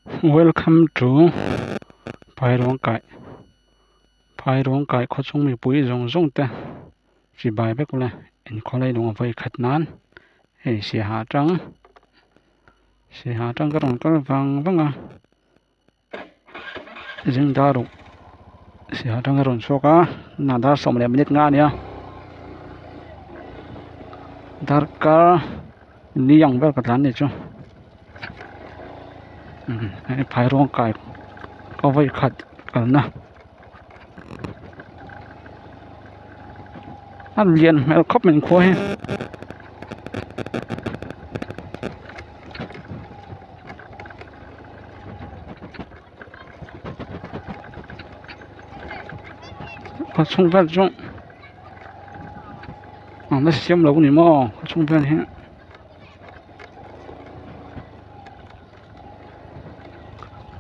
Welcome to Phairuangkai Phairuangkai khawchhung mipui zawng zawng te chibai vek ula inkhawlai lung a vawi khat nan hei siaha atang siaha atang ka rawn kal vang vang a zing dar ruk siaha atang ka rawn chhuak a tunah dar sawm leh minute nga a ni a darkar ni ang vel ka tlan ni chu. Hei phai rawng kai ka vawi khat kalna a lian hmel khawp mai khua hi. A chhung vel chu an la siam lo a ni maw a chhung vel hi.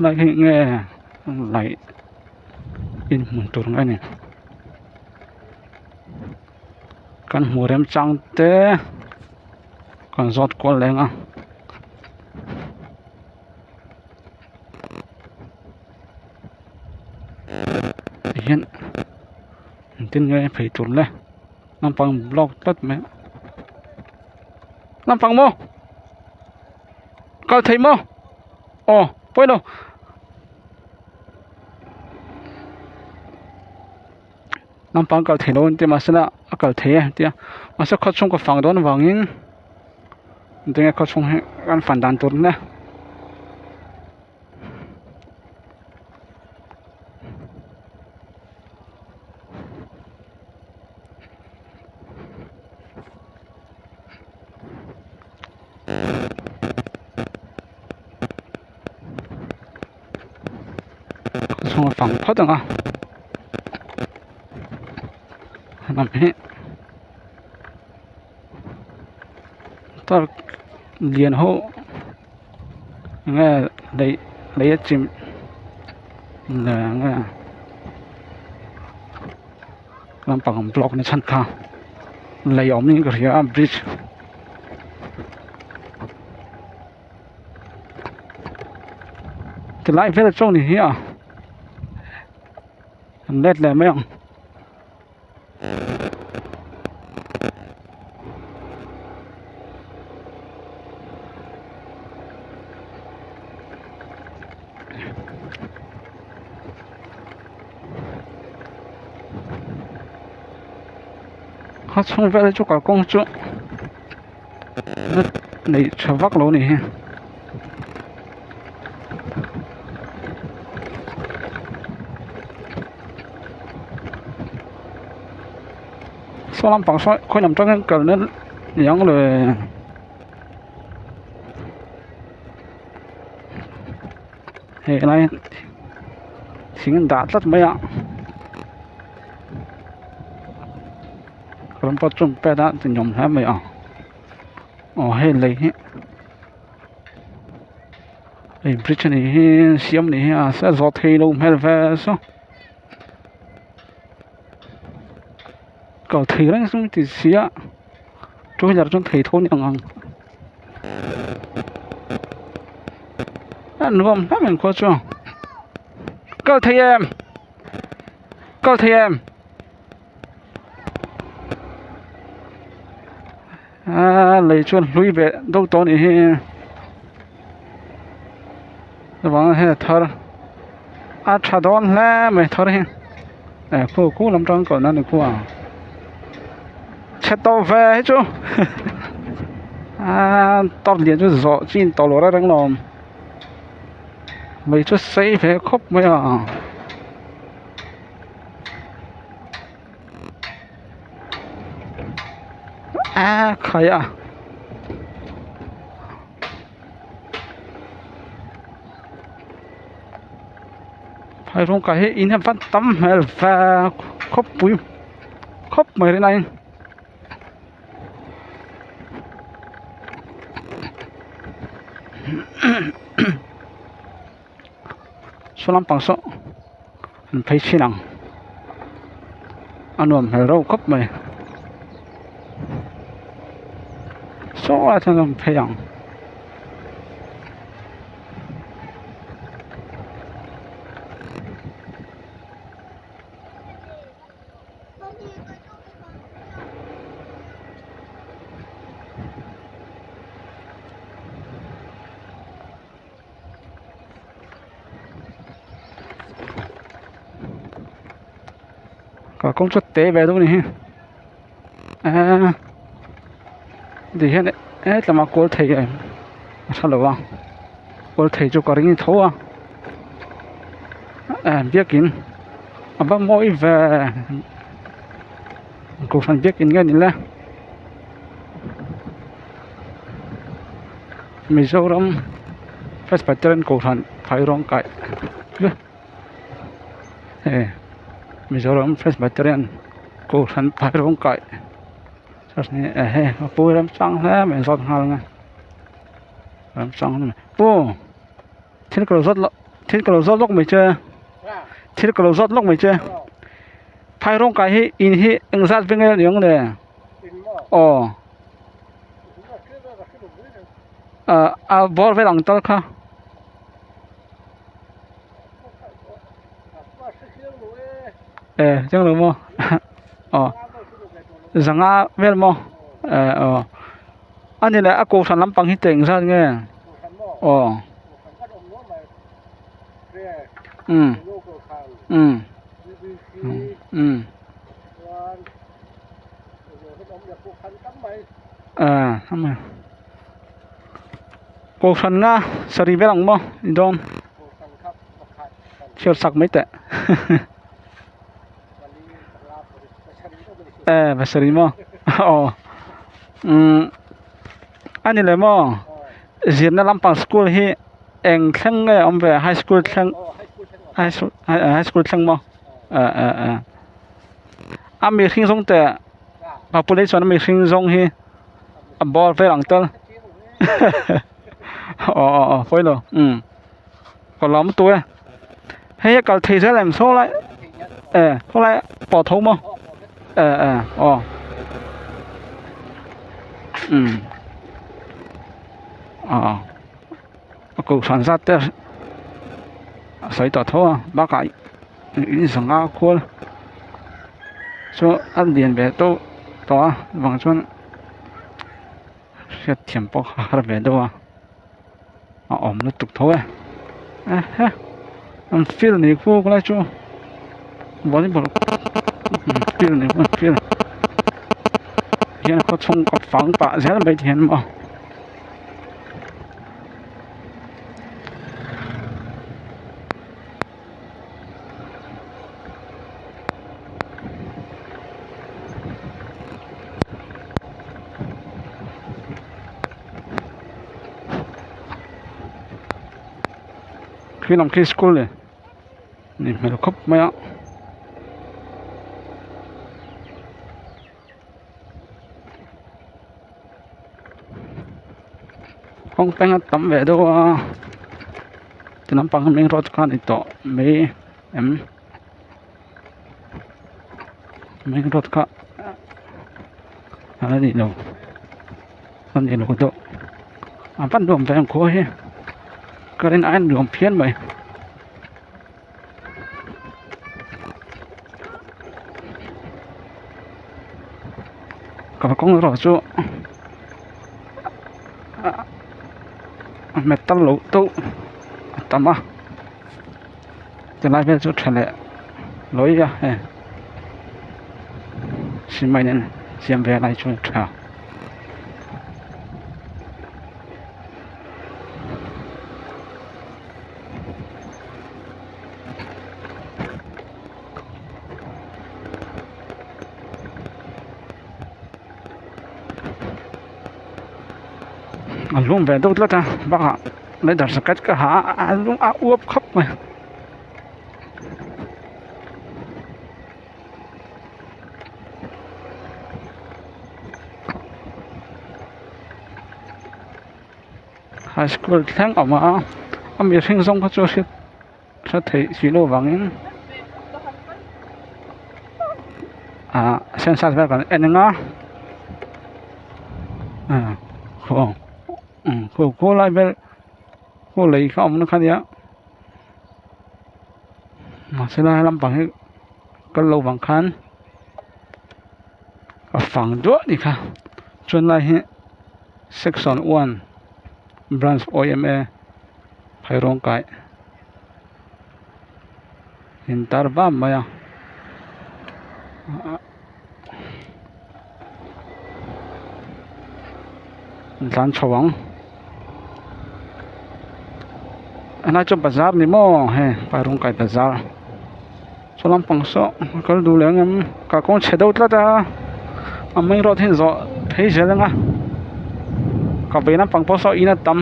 Lai hi nge laih inhmun tur nge ni kan hmuh remchang te kan zawt kual leng a. Tihian engtin nge phei tur le naupang block tlat mai a naupang maw kal thei maw aw pawi lo naupang kal thei lo an ti mahsela a kal thei e tia mahse khaw chhung ka fang dawn avangin tinge khaw chhung hi kan fan dan tur nia. Chhung a fang phawt ang a lam hi park lian ho nge lei lei a chim nge lampang block na chhan kha lei a awm niin ka hria a bridge. Tilai vel chu ni hi a an let leh mai ang. A chhung vel chu kalkawng chu nei tha vak lo a ni hi. Saw lampang saw khawi lam tangin kalna niang le. Hei helai thing an dah tlat mai a ram pawh chu pet a ti nuam hle mai a aw hei lei hi hei bridge a nih hi siam a nih hi a se zawh theih loh hmel ve saw kal thei reng chung ti si a two wheeler chuan thei tho a ni ang ang. A nuam hle mai khua chu kal thei em kal thei em aaa lei chuan hlui ve deuh tawh a nih hi chuvang hei a thar a tha dawn hle mai thar hi eh khu khu lam tang kawlh na ni khu a chhe tawh ve hi chu aaa tawt lian chu zawh chin tawh lo reng reng lo mai chu sei ve khawp mai a. A khai a. Phai rawng kai hi in hian van tam hmel ve khawpui khawp mai rin aiin saw lampang saw an phei chhin ang a nuam hmel reuh khawp mai saw ah chuan an phei ang. Kalkawng chu te ve deuh a ni hi eee ti hian hetlama kawl thei em a hre lo a kawl thei chu ka ring tho a eh biakin a va mawi ve kohhran biakin nge ni le Mizoram Presbyterian kohhran phai rawng kai. Hei Mizoram Presbyterian Kohhran phai rawng kai church ni eh hei a pu remchang hle mai zawt nghal ang e remchang hle mai pu thil ka lo zawt lawk thil ka lo zawt lawk mai che thil ka lo zawt lawk mai che phai rawng kai hi in hi engzat veng nge ni ang le aw ah a bawr vel ang tal kha. Eh chiang lo maw aw zanga vel maw eh aw a ni leh a kohhran lampang hi teh engzat nge aw um um um ah Kohhran nga sarih vel ang maw ni dawn chhiar sak mai teh eh pasarih maw aw umm a ni leh maw zirna lampang school hi eng thleng nge a awm ve high school thleng high school high school thleng maw eh eh eh a mihring zawng teh population a mihring zawng hi. A bawr vel ang tal aw aw aw pawi lo umm ka lawm tu e hei a kal thei zel em saw lai e saw lai pawh tho maw e e aw umm aw a kohhran zat te a sawi tawh tho a bakah in zanga khual chu a lian ve tawh tawh a vang chuan hriat thiam pawh a har ve deuh a a awm lutuk tho e ehe an field ni khuk lai chu volleyball field ni khuk field hian khaw chhung a fang pah zel mai ti hian maw. Khi lam khi school ni ni hmel khawp mai a. Kawng peng a tam ve deuh a ti lampang hi main road kha a ni tawh mai em main road kha a ni lo a ni lo deuh a van nuam ve ang khua hi ka rin aiin nuam phian mai. Kalkawng erawh chu a metal loh deuh a tam a tilai vel chu tha leh lawi a hei cement in siam ve lai chu a tha. A lum ve deuh tlat a bakah leather jacket ka ha a a lum a uap khawp mai. High school thleng awm a a mihring zawng kha chu hriat hriat theih si loh vangin ah census vel kan en ang a ah khaw um khaw khaw lai vel khaw lei kha awm na kha nia mahse lai lampang hi kal loh vang khan a fang duah a ni kha chuan lai hi. Section 1 Branch OMA Phairawngkai in tar vam mai a. An tlan chho ang helai chu bazar ni maw hei Pairungkai bazar saw lampang saw a kal duh leh ang em kalkawng chhe deuh tlat a a main road hi an zawh phei zel ang a ka vei lampang pawh saw in a tam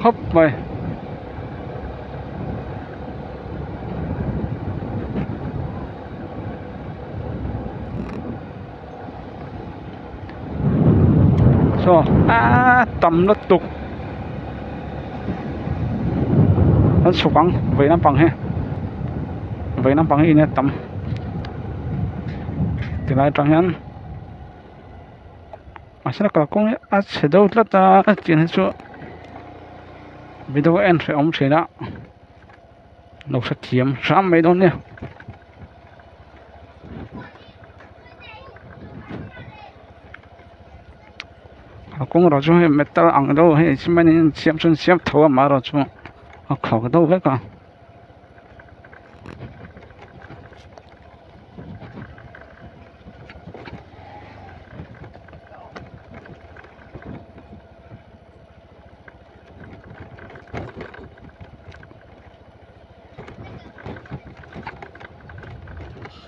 khawp mai. Saw aaa tam lutuk an chhuk ang vei lampang hi vei lampang hi in a tam tilai atang hian mahse kalkawng hi a chhe deuh tlat a tiang hi chu video en hrehawm thin a lo hrethiam hram mai dawn nia. A kawng erawh chu hei metal ang deuh hei cement in siam chu an siam tho a amaherawhchu a khawk deuh vek a.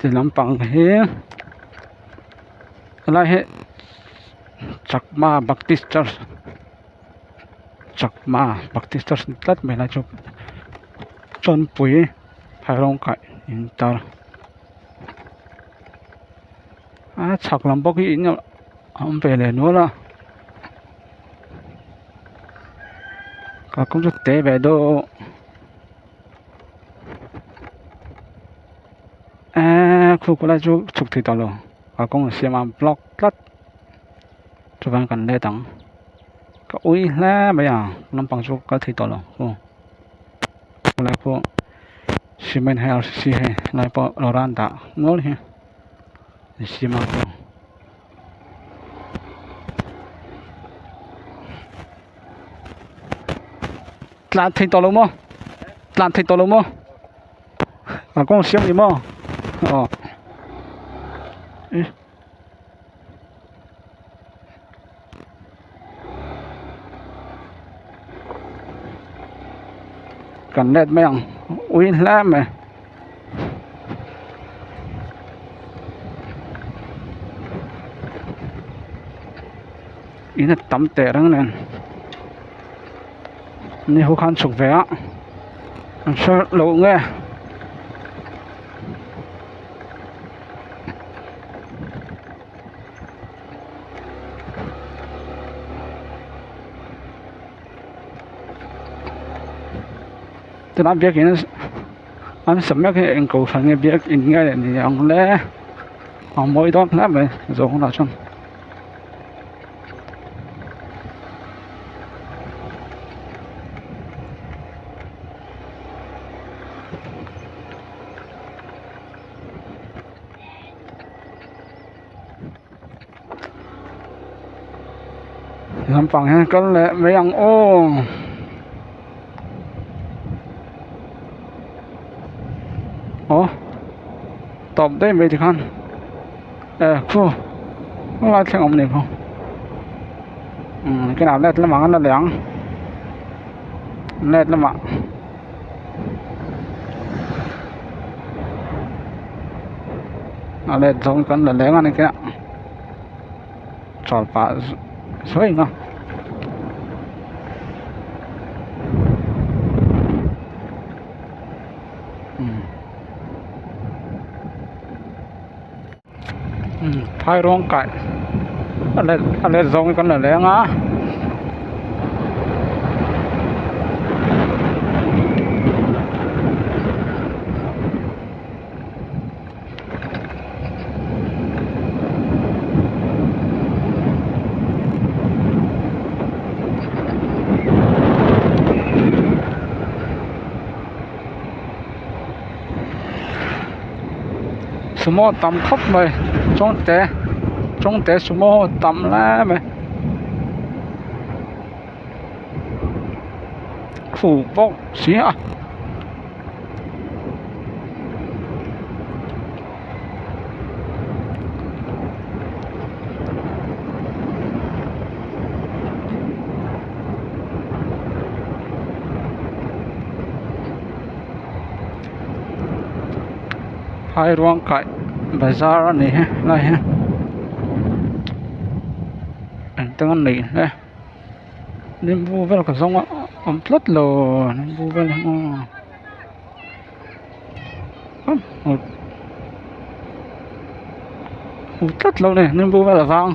Ti lampang hi helai hi chakma baptist church chakma baptist church ni tlat mai lai chu chawnpui phairawng kaih intar a chhak lam bawk hi in a awm ve leh nual a kalkawng chu te ve deuh. Eee khu khawlai chu chhuk thei tawh lo kalkawng a siam a block tlat chuvang kan let ang ka ui hle mai a lampang chu kal thei tawh lo khu khulai pawh cement hei rcc hei helai pawh lawra an dah nual hi an siam a khu. Tlan thei tawh lo maw tlan thei tawh lo maw a kawng siam ni maw aw kan let mai ang ui hle mai. In a tam teh reng nen ni ho khan chhuk ve a an hre lo nge tunah biakin an sa mek hi eng kohhran nge biakin nge ni ang le a mawi dawn hle mai zawng hunah chuan. Lampang hian kal leh mai ang aw aw tawp daih mai tikhan. Eh khu helai thleng awm ni khu umm kinah let lamah an la leh ang let lamah a let zawng kan la leng a ni kinah chawl pah zuai ang a. Phai rawng kai a let a let zawng hi kan la leng a. Sumo tam khawp mai chawngte chawngte sumo tam hle mai khu bawk si a. Phairuangkaih bazar a ni he lai hi engteng a neih hle nimbu vel ka zawng a awm tlat lo nimbu vel hi maw hmu tlat lo a ni nimbu vel a vang.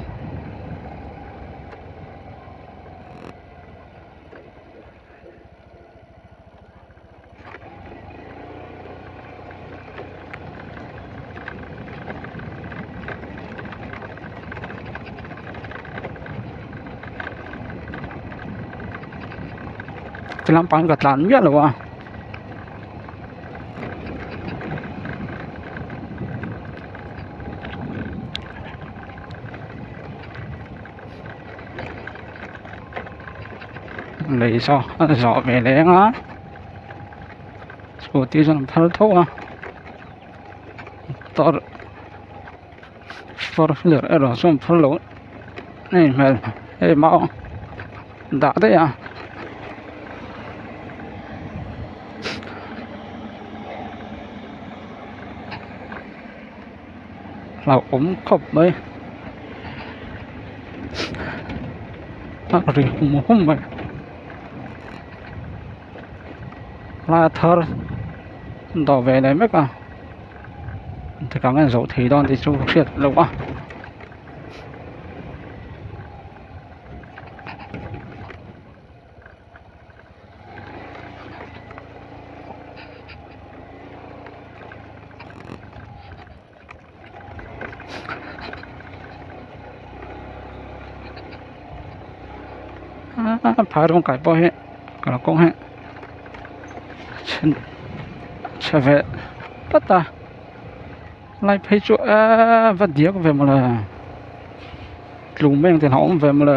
Ti lampang hi ka tlan miah lo a. Lei saw a zawh ve leng a scooty chuan an phar tho a motor four wheeler erawh chuan an phar lo a nih hmel hei mau dah daih a. Hlauhawm khawp mai a ri hum hum mai lai thar an dawh ve leh mek a engtikah nge an zawh thei dawn tih chu ka hriat loh a. Phai rawng kai pawh hi kalkawng hi chhe ve tlat a lai phei chu eee va diak ve mawle tlum eng te a awm ve mawle.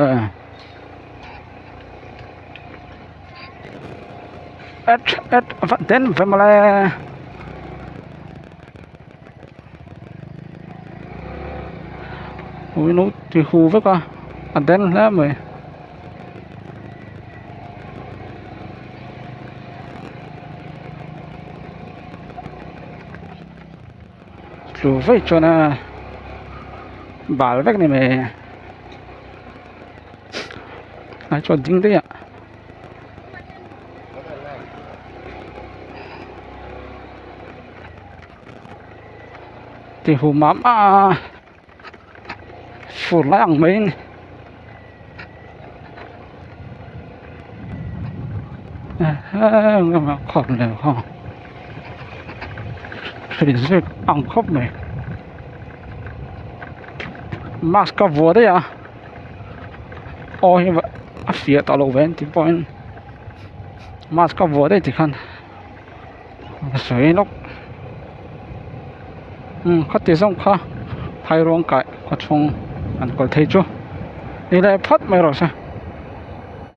Et et va den ve mawle. Ui no ti hu vek a a den hle mai. Tlu vei chuan a bal vek a ni mai. Ai chuan ding daih a ti hu mah mah a fur lai ang mai a ni khawp leh khaw hri zet ang khawp mai mask a vuah daih a. Aw hi a fiah tawh lo ve an tih pawhin mask a vuah daih tikhan a sawi lawk umm khati zawng kha phai ruang kai khaw chhung an kawl thei chu ni leh phawt mai rawh se.